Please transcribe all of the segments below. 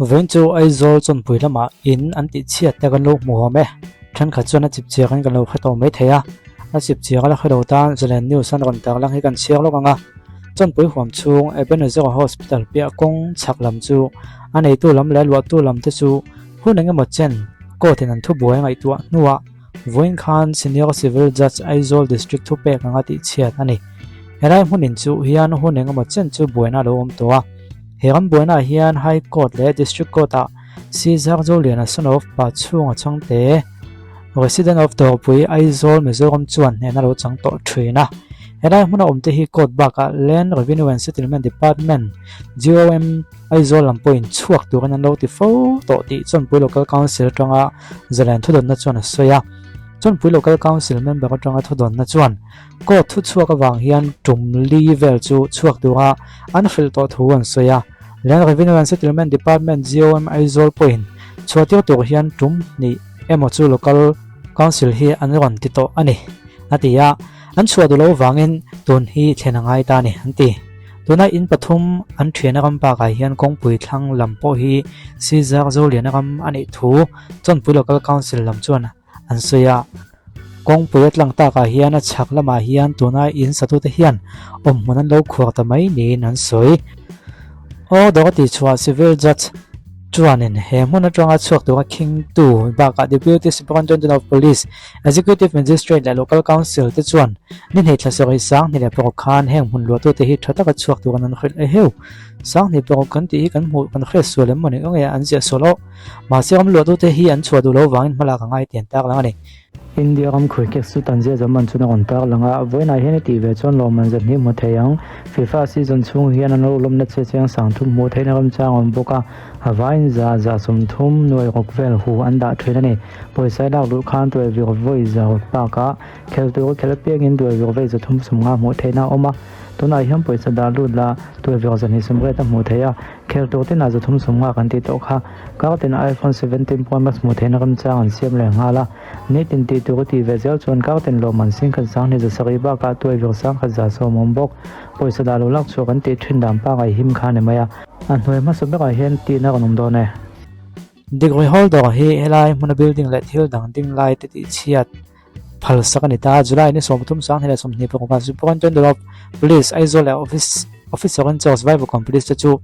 Vawiin chu Aizawl chawnpui lamah in an tih chhiat te kan lo hmu awm e. Thenkhat chuan a chip chiakin kan lo hre tawh mai thei a. A chip chiak a la hre lo tan Zalen News an rawn tarlang hi kan chhiar lawk ang a. Chawnpui huam chhung Ebenezer Hospital piah kawng chhak lam chu a neitu lam leh luahtu lam te chu hun engemaw chen court in an thubuai ngaihtuah hnuah Vawiin khan Senior Civil Judge Aizawl District thupek anga tihchhiat a ni. Helai hmunin chu hian hun engemaw chen chu buaina a lo awm tawh a. He ram buainaah hian High Court leh District Court-ah Caesar Zoliana son of Pachhunga Chhangte, Resident of Dawrpui, Aizawl, Mizoram chuan hnehna lo chang tawh thin a. Helai hmuna awmte hi court bakah Land Revenue and Settlement Department, GOM, Aizawl lam pawhin chhuak turin an lo ti fo tawh tih Chawnpui Local Council atanga Zalen thudawnna chuan a sawi a. Chawnpui Local Council member atanga thudawnna chuan court thuchhuak avang hian tum li vel chu chhuak tura an hrilh tawh thu an sawi a. Land Revenue and Settlement Department GOM Aizawl pawhin chhuahtir tur hian tum hnih emaw chu Local Council hi an rawn ti tawh a ni, a ti a. An chhuah duh loh avangin tun hi thlen a ngai ta a ni, an ti. Tuna in pathum an thian a ram bakah hian kawngpui thlang lam pawh hi Sizar Zoliana ram a neih thu Chawnpui Local Council lam chuan an sawi a. Kawngpui a tlang takah hian a chhak lamah hian tuna in satute hian awmhmun an lo khuar ta mai niin an sawi. Order a tihchhuah Civil Judge chuanin he hmun atanga chhuak tura khingtu bakah Deputy Superintendent of Police, Executive Magistrate leh Local Council te chuan ni hnih thla sarih sanghnih leh paruk khan heng hmun luahtute hi tha taka chhuak turin an hrilh e heu. Sanghnih paruk kan tih hi kan hmuh kan hriat sual em mawni nge an ziah sual aw. Mahse ram luahtute hi an chhuah duh lo vangin hmalak a ngai tian tak lang a ni. India ram cricket chu tan zia zaman chuan a rawn tar lang a, vawiinah hian i tih ve chuan lawmman zet hnih hmu thei ang. FIFA season chhung hian an lo lawmna che chiang sang thum hmuh theihna remchang a awm bawk a, a vaiin za za 30 nuai ruk vel hu an dah thin a ni. Pawisa lak luh khan tuai vir vawi za ruk bakah khel tur khel apiangin tuai vir vawi 300 50 hmuh theihna a awm a, tunah hian pawisa dah lut la tuai vir 280 a hmuh theih a, khel tur tinah 350 kan tih tawh kha kar tinah iPhone 17 Pro Max hmuh theihna remchang an siam leh nghal a, nitin tih tur a tih ve zel chuan kar tin lawmman singkhat 20 7 bakah tuai vir 1010 a awm bawk. Pawisa dah lo lak chhuah kan tih thin dan pangai him kha a ni mai a, a hnuai hmasa berah hian tihna kan awm dawn e. Degree holder hi helai hmuna building leh thil dang ding lai te tih chhiat phal sak a ni ta. July ni 30 2026 ah Superintendent of Police Aizawl leh Office Officer in Charge Vaivakawn Police te chu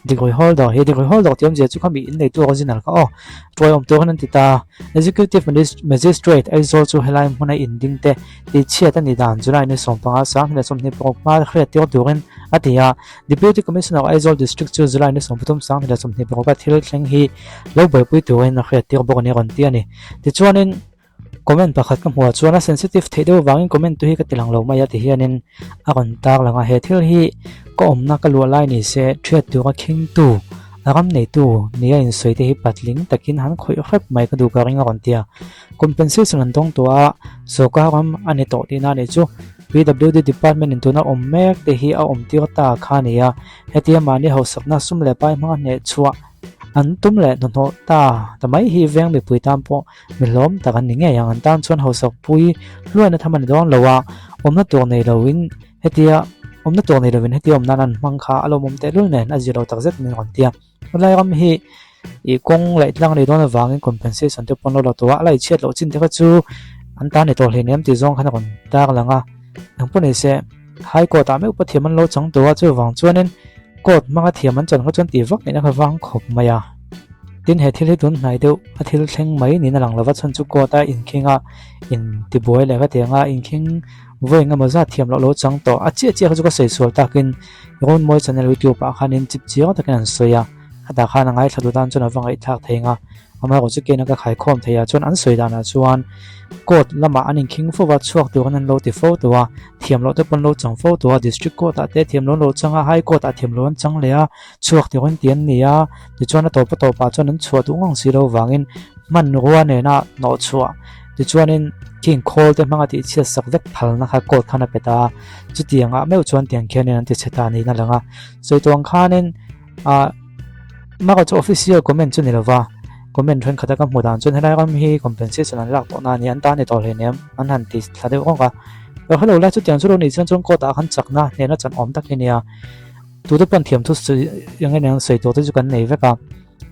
Degree holder hi Degree holder tih awmzia chu khami in neitu original kha aw tuai awm turin an ti ta. Executive Magistrate Aizawl chu helai hmuna in ding te tih chhiat a ni dan July ni 15 2026 hma hriat tir turin a ti a. Deputy Commissioner Aizawl District chu July ni 33 2026 a thil thleng hi lo buaipui turin a hriat tir bawk a ni rawn ti a ni. Tichuanin comment pakhat ka hmuh ah chuan a sensitive theih deuh avangin comment tu hi ka ti lang lo mai a ti hianin a rawn tar lang a. He thil hi ka awmna ka luah lai ni se thiat tura khingtu a ram neitu nia insawi te hi patling takin han khawih hrep mai ka duh ka ring a rawn ti a. Compensation an dawng tawh a, sawrkar ram a ni tawh tihna a nih chu. PWD Department in tuna awm mek te hi a awm tir ta kha a ni a, hetia mahni hausakna sum leh pai hmanga hneh chhuah an tum leh hnahnawh ta ta mai hi veng mipui tan pawh mi hlawm tak an ni ngei ang. An tan chuan hausak pui hluaina tham a ni dawn lo a, awmna tur nei loin hetia awmna tur nei loin hetia awm nan an hmang kha a lawmawm tehlul nen a zir lo takzet a ni rawn ti a. Helai ram hi ih kawng leh tlang a nih dawn avangin compensation te pawh an lo la tawh a, a la inchhiat loh chin te kha chu an ta ni tawh hleinem tih zawng khan a rawn tar lang a, engpawh ni se high court ah meuh pawh thiam an lo chang tawh a, chuvang chuanin court hmanga thiam an chan kha chuan tih vak nihna kha vang khawp mai a. Tin he thil hi tun hnai deuh a thil thleng mai niin a lang lo va, chhan chu court a inkhing a intibuai leh ka ti ang a, inkhing vawi engemaw zat thiam loh lo chang tawh a chiah chiah kha chu ka sawi sual takin Rawnmawi channel youtube ah khanin chip chiang takin an sawi a, khatah khan a ngaithla duh tan chuan a va ngaihthlak thei ang a, amaherawh chu kena ka khaikhawm thei ah chuan an sawi danah chuan court lamah an inkhing fo va, chhuak turin an lo ti fo tawh a, thiam loh te pawh an lo chang fo tawh a, district court ah te thiam loh an lo chang a, high court ah thiam loh an chang leh a, chhuak turin ti an ni a, tichuan a tawp a tawpah chuan an chhuah duh ngang si lo vangin hmanrua nena hnawhchhuah tichuanin khing khawl te hmanga tihchhiat sak vek phalna kha court khan a pe ta a. Chutiang ah meuh chuan tiang khianin an ti chhe ta niin a lang a. Sawi tawh ang khanin ah maka chu official comment chu ni lova comment thenkhat a ka hmu dan chuan helai ram hi compensation an lak tawh na a ni an ta ni tawh hleinem an han ti thla deuh rawk a. Ro hello lai chutiang chu lo nih chuan chuan court ah khan chakna hnehna chan awm tak hi nia. Tute pawn thiamthu sawi eng eng sawi tawh te chu kan nei vek a.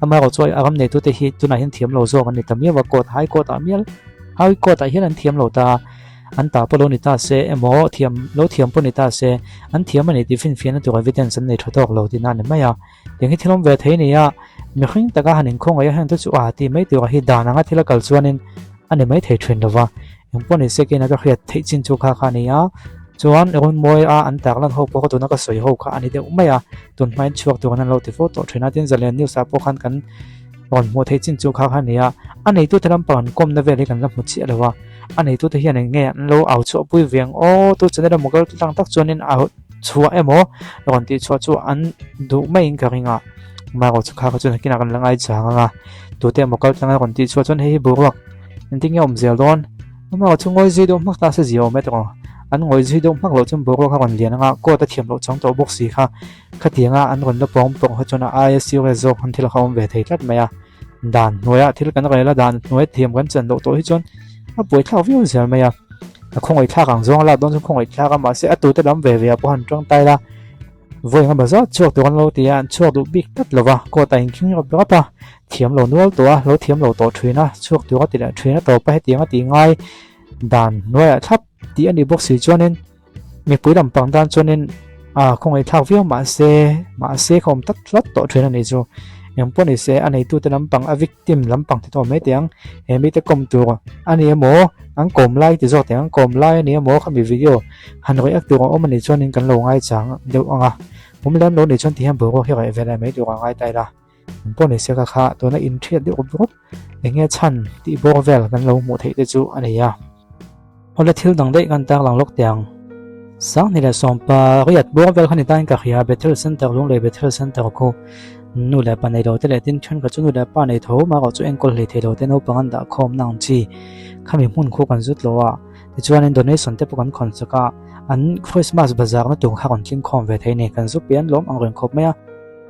Amaherawh chu a ram neitute hi tunah hian thiam lo zawk an ni ta miau a, court high court ah mial high court ah hian an thiam lo ta a, an ta pawh lo ni ta se emaw thiam lo thiam pawh ni ta se an thiam a ni tih finfiahna tur evidence an nei tha tawk lo tihna a ni mai a. Tiang hi thil awm ve thei a ni a, mihring taka han inkhawngaih a heng te chu a ti mai tur hi dan anga thil a kal chuanin a ni mai thei thin lo va, engpawh ni se keina ka hriat theih chin chu kha kha a ni a, chuan Runmawi a an tak lan ho pawh kha tuna ka sawi ho kha a ni deuh mai a, tun hmain chhuak tur an lo ti fo tawh thin a, tin Zalian News ah pawh khan kan rawn hmuh theih chin chu kha kha a ni a, a neitute lampang an kawmna vel hi kan la hmu chiah lo a, a neitute hian eng nge an lo au chhuah pui ve ang aw, tu channel emaw kal tlang tak chuanin au chhuah emaw rawn tih chhuah chu an duh maiin ka ring a, Marawh chu kha kha chuan nakinah kan la ngai chang ang a, tute emaw kal tlanga rawn tih chhuah chuan hei hi boruak engtin nge a awm zel dawn? Amarawh chu ngawi zui deuh hmak ta se zia awm e tawh, an ngawi zui deuh hmak loh chuan boruak a rawn lian ang a, court a thiam loh chang tawh bawk si kha, khatianga an rawn la pawng pawng kha chuan a aia serious zawk han thil kha a awm ve thei tlat mai a, dan hnuaiah thil kan rel a, dan hnuai thiam kan chan loh tawh hi chuan a buaithlak viau zel mai a, a khawngaihthlak ang zawng a lak dawn chuan khawngaihthlak a, mahse a tute lam ve ve ah pawh han tangtai la. Vawi engemaw zat chhuak tur an lo ti a, an chhuak duh bik tlat lo va, court a inkhing rawp rawp a, thiam lo nual tawh a, lo thiam lo tawh thin a, chhuak tur a ti leh thin a tawp a, hetiang a tih ngai dan hnuaiah thlap tih a nih bawk si chuanin mipui lampang tan chuanin a khawngaihthlak viau mahse mahse kha awm tlat tlat tawh thin a nih chu. Engpawh ni se a neitute lampang a victim lampang ti tawh mai teh ang, he mite kawm tur a ni emaw an kawm lai ti zawk teh ang, kawm lai a ni emaw khami video Han react tur a awm a nih chuanin kan lo ngaichang deuh ang a, awm lem lo nih chuan ti hian boruak hi reh ve leh mai tur a ngai ta ila, an pawh ni se ka kha tuna in thiat deuh rawp rawp eng nge chhan tih bawr vel kan lo hmuh theih te chu a ni a. Awle thil dang daih kan tarlang lawk teh ang. Sanghnih leh sawmpa riat bawr vel kha ni tain ka hria Bethel Center Lunglei Bethel Center khu nu leh pa nei lo te leh tin thenkhat chu nu leh pa nei tho marawh chu enkawl hlei thei lo te naupang an dah khawmna ang chi khami hmun khu kan zut lo a. Tichuanin donation te pawh kan khawn chak a, an Christmas bazar na tur kha rawn tling khawm ve thei a ni, kan zu pian lawm ang reng khawp mai a.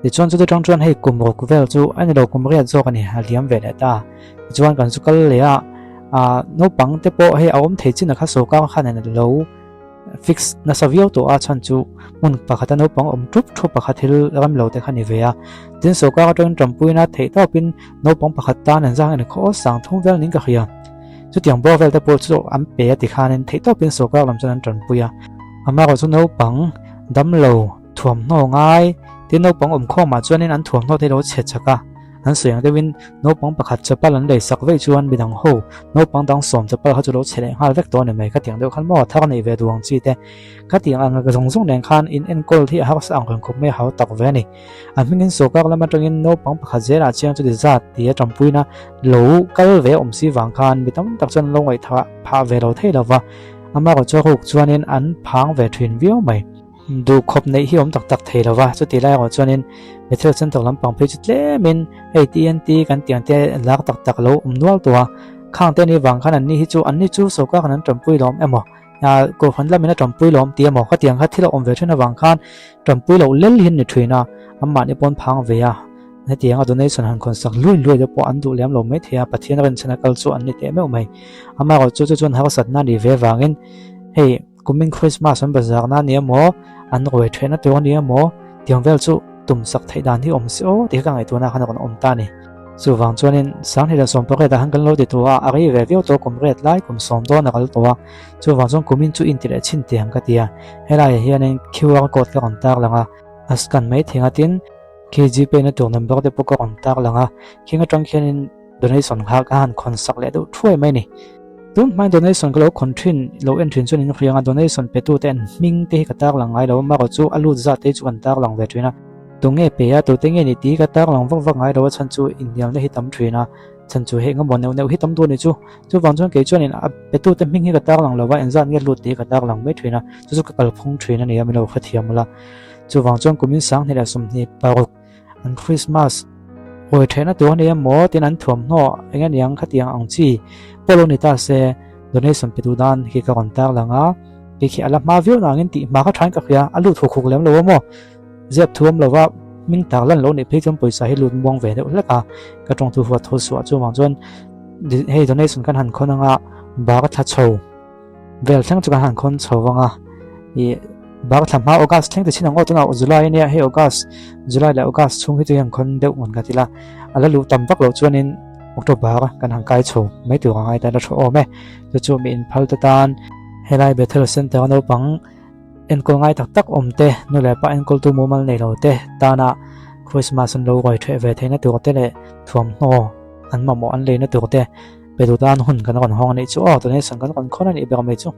Tichuan chuti tang chuan hei kum ruk vel chu a ni lo kum riat zawk a ni, a liam ve leh ta. Tichuan kan zu kal leh a, ah naupang te pawh hei a awm thei chin a kha sawrkar khan a lo fix nasa viau tawh a, chhan chu hmun pakhata naupang awm thup thup pakhat thil ram lo te kha ni ve a. Tin sawrkar atangin tanpuina theih tawpin naupang pakhat tan an zang en khaw sang thum vel niin ka hria. Chutiang bawr vel te pawh chu an pe a ti khanin theihtawpin sawrkar lam chuan an tanpui a. Amaherawh chu naupang damlo thuamhnaw ngai tin naupang awmkhawmah chuanin an thuamhnaw te lo chhe chak a, an sawi ang deuhin naupang pakhat chapal an lei sak veih chuan midang ho naupang dang sawm chapal kha chu lo chhe leh nghal vek tawh a ni mai. Khatiang deuh khan maw thar neih ve duh ang chi te khatiang ang zawng zawng nen khan in enkawl hi a harsa ang reng khawp mai a hau tak ve a ni. A hmingin sawrkar lam atangin naupang pakhat zelah chiang chuti zat tia tanpuina lo kal ve awm si vang khan mi tam tak chuan an lo ngaihthah phah ve lo thei lo va, amaherawh chu a ruk chuanin an phang ve thin viau mai. Duhkhawp neih hi awm tak tak thei lo va, chuti lai erawh chuanin Bethel Center lampang phei chu tlemin hei TNT kan tih ang te lak tak tak lo awm nual tawh a, khang te ni vang khan anni hi chu anni chu sawrkar khan an tanpui lo awm emaw Kohhran lamin a tanpui lo awm tih emaw khatiang kha thil a awm ve thin avang khan tanpui loh lel hi an ni thin a, anmahni pawn phang ve a, hetianga donation han khawn sak luai luai te pawh an duh lem lo mai thei a, Pathian rinchhan a kal chu an ni teh meuh mai. Amaherawh chu chu chuan harsatna a nih ve avangin hei kumin Christmas an bazar na a ni emaw, an ruai theihna tur a ni emaw tiang vel chu tum sak theih dan hi awm se aw tih kha ka ngaihtuahna khan a rawn awm ta a ni. Chuvang chuanin Sanghnih leh Sawmpariat ah khan kan lo ti tawh a, a rei ve viau tawh kum riat lai kum sawm dawn a kal tawh a, chuvang chuan kumin chu inti leh chhin teh ang ka ti a, helaiah hianin QR code ka rawn tar lang a, a scan mai thei ang a tin khi Gpay na tur number te pawh ka rawn tar lang a, khing atang khianin donation kha ka han khawn sak leh deuh thuai mai a ni. Tun hmain donation ka lo khawn thin lo en thin chuan in hria ang a, donation pe tute an hming te hi ka tar lang ngai lo a, marawh chu a lut zat te hi chu kan tar lang ve thin a. Tu nge pe a, tute nge ni tih hi ka tar lang vak vak ngai lo a chhan chu inhnialna hi tam thin a, chhan chu heng emaw neuh neuh hi tam duh a ni chu. Chuvang chuan kei chuanin a petute hming hi ka tar lang lo va, engzat nge lut tih hi ka tar lang mai thin a, chu chu ka kalphung thin a ni a, min lo hrethiam ula. Chuvang chuan kumin 20 leh 26 an Christmas hawi theihna tur a ni emaw tin an thuamhnaw eng aniang khatiang ang chi pawh lo ni ta se donation pe duh dan khi ka rawn tar lang a, kei khi a la hma viau nangin tih hma kha thain ka hria, a lut huk huk lem lo a maw. Ziap thuam lova hming tak lan lo nih phei chuan pawisa hi lut muang ve deuh hlek a, ka tawng thu huat tho suah chuvang chuan hei donation kan han khawn anga bak a thla chho vel thleng chu kan han khawn chho vang a, ih Bak thla hma August thleng te chin ang aw tunah July ania hei August July leh August chhung hi chu hian khawn deuh ngun ka ti la a la luh tam vak loh chuanin October kan han kai chho mai tur a ngai ta la thu awm e chu chu mi inphal te tan helai Bethel Center a naupang enkawl ngai tak tak awm te nu leh pa enkawltu mumal nei lo te tana Christmas an lo ruai theh ve theihna tur te leh thuamhnaw an mamawh an leina tur te pe duh tan hun kan rawn hawng a nih chu aw donation kan rawn khawn a nih ber mai chu.